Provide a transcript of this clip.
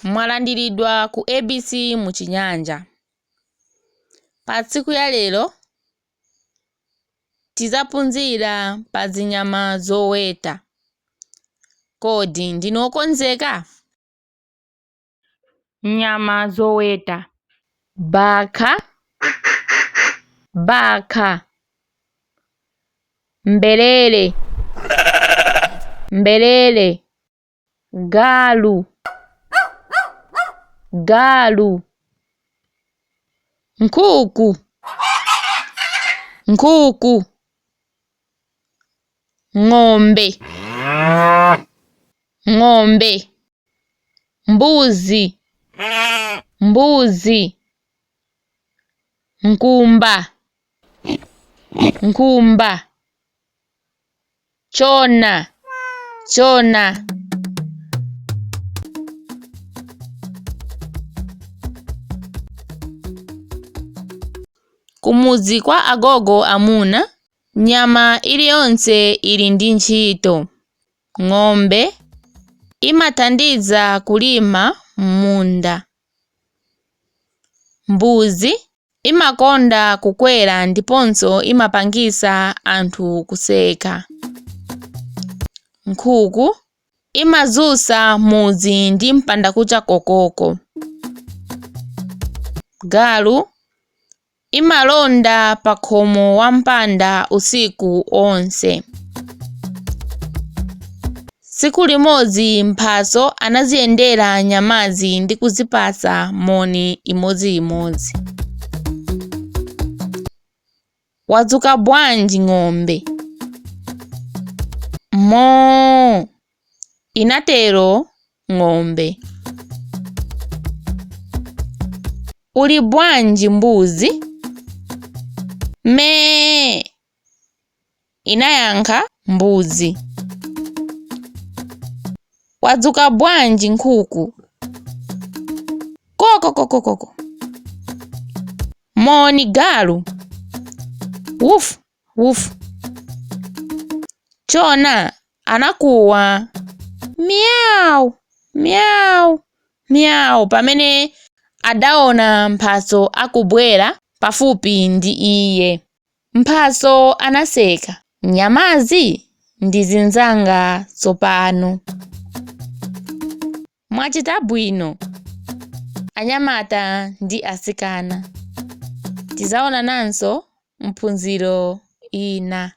Mwalandiridwa ku ABC mu Chinyanja. Pa tsiku ya lero tizaphunzira pa zinyama zoweta. Kodi ndinu okonzeka? Nyama zoweta: Bakha, bakha, mberere, mberere, galu, galu, nkhuku, nkhuku, ng'ombe, ng'ombe, mbuzi, mbuzi, nkhumba, nkhumba, chona, chona. Kumudzi kwa agogo amuna, nyama iliyonse ili ndi ntchito. Ng'ombe imathandiza kulima m'munda. Mbuzi imakonda kukwera ndiponso imapangisa anthu kuseka. Nkhuku imadzutsa mudzi ndi mpandakucha kokoko. Galu imalonda pakhomo wampanda usiku onse. Tsiku limodzi Mphatso anaziyendera nyamazi ndi kuzipatsa moni imodziimodzi. Wadzuka bwanji ng'ombe? Moo! Inatero ng'ombe. Uli bwanji mbuzi? Mee! Inayankha mbuzi. Wadzuka bwanji nkhuku? Kokokokokoko! Moni galu! Wuf! Wuf! Chona anakuwa Miawu! Miawu! Miawu! pamene adaona Mphatso akubwera pafupi ndi iye. Mphatso anaseka. Nyamazi ndi zinzanga tsopano. Mwachita bwino, anyamata ndi atsikana. Tidzaonananso m'phunziro ina.